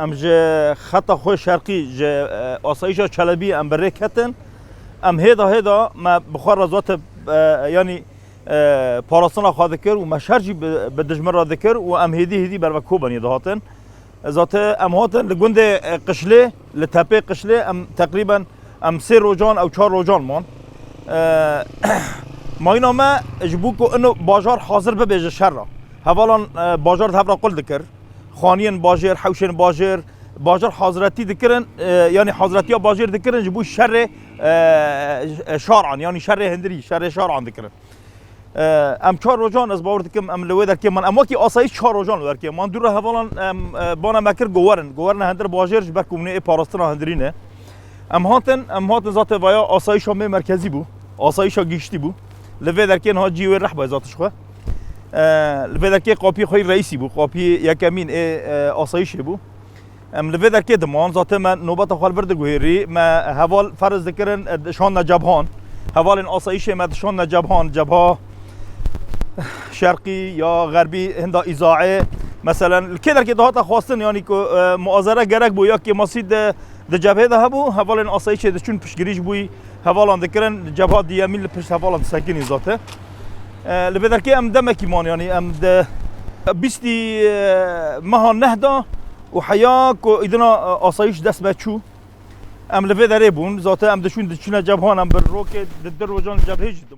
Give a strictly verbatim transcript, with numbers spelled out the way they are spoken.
Em ji xeta xwe şerqî, ji, e, asayîşa Çelebî em bi rê ketin. Em hêda hêda me bi xwe re zate, e, yanî, e, parastina xwe dikir û me şer jî bi, bi dijmin re dikir û em hêdî hêdî berve Kobaniyê dihatin. Zate em hatin li gundê, e, Qişlê, li tepê Qişlê em teqrîben em sê rojan ew çar rojan man. E, mayîna me ji bo ku ino bajar hazir bibe ji şer re. Hevalan, e, bajar di hev re qul dikir. Xaniyên bajêr, hewşên bajêr, bajar hazretî dikirin, e, yanî hazretiya bajêr dikirin ji bo şerê, e, şaran, yanî şerê hindirî, şerê şaran dikirin. E, em çar rojan ez bawer dikim, em li wê derkê man, em wekî asayîş çar rojan li wê derkê man. Dû re hevalan em, e, bana me kir ku werin, ku werine hindir bajêr ji ber ku hûn ê parastina hindirî ne. Em hatin, em hatin zate vaya asayîşa me merkezî bû, asayîşa giştî bû. Li vê derkê niha cî wê rehba zatiş xwe. E, li vê derkê qapiyê xwe yî reîsî bû, qapiyê yekemîn ê, e, asayîşê bû. Em li vê derkê diman, zate me nobeta xwe li vir diguhêrî, me heval ferz dikirin, e, dişandine cebhan. Hevalên asayîşê me dişandine cebhan, cebha şerqî ya xerbî hinda îzaê. Meselen, li kê derkê dihata xwestin, yanî ku, e, muazere gerek bû, ya kêmasî di, di cebhê de hebû, hevalên asayîşê diçûn piştgirî ji bo hevalan dikirin, cebha diyemîn li pişt hevalan disekinî zate. E, li vê derkê em demekî man, yanî em di bîstî, e, meha neh de û heya ku îdina, e, asayîş dest me çû. Em li vê derê bûn, zate em diçûn, diçûne cebhan, em bi rokê di du rojan cebhê jî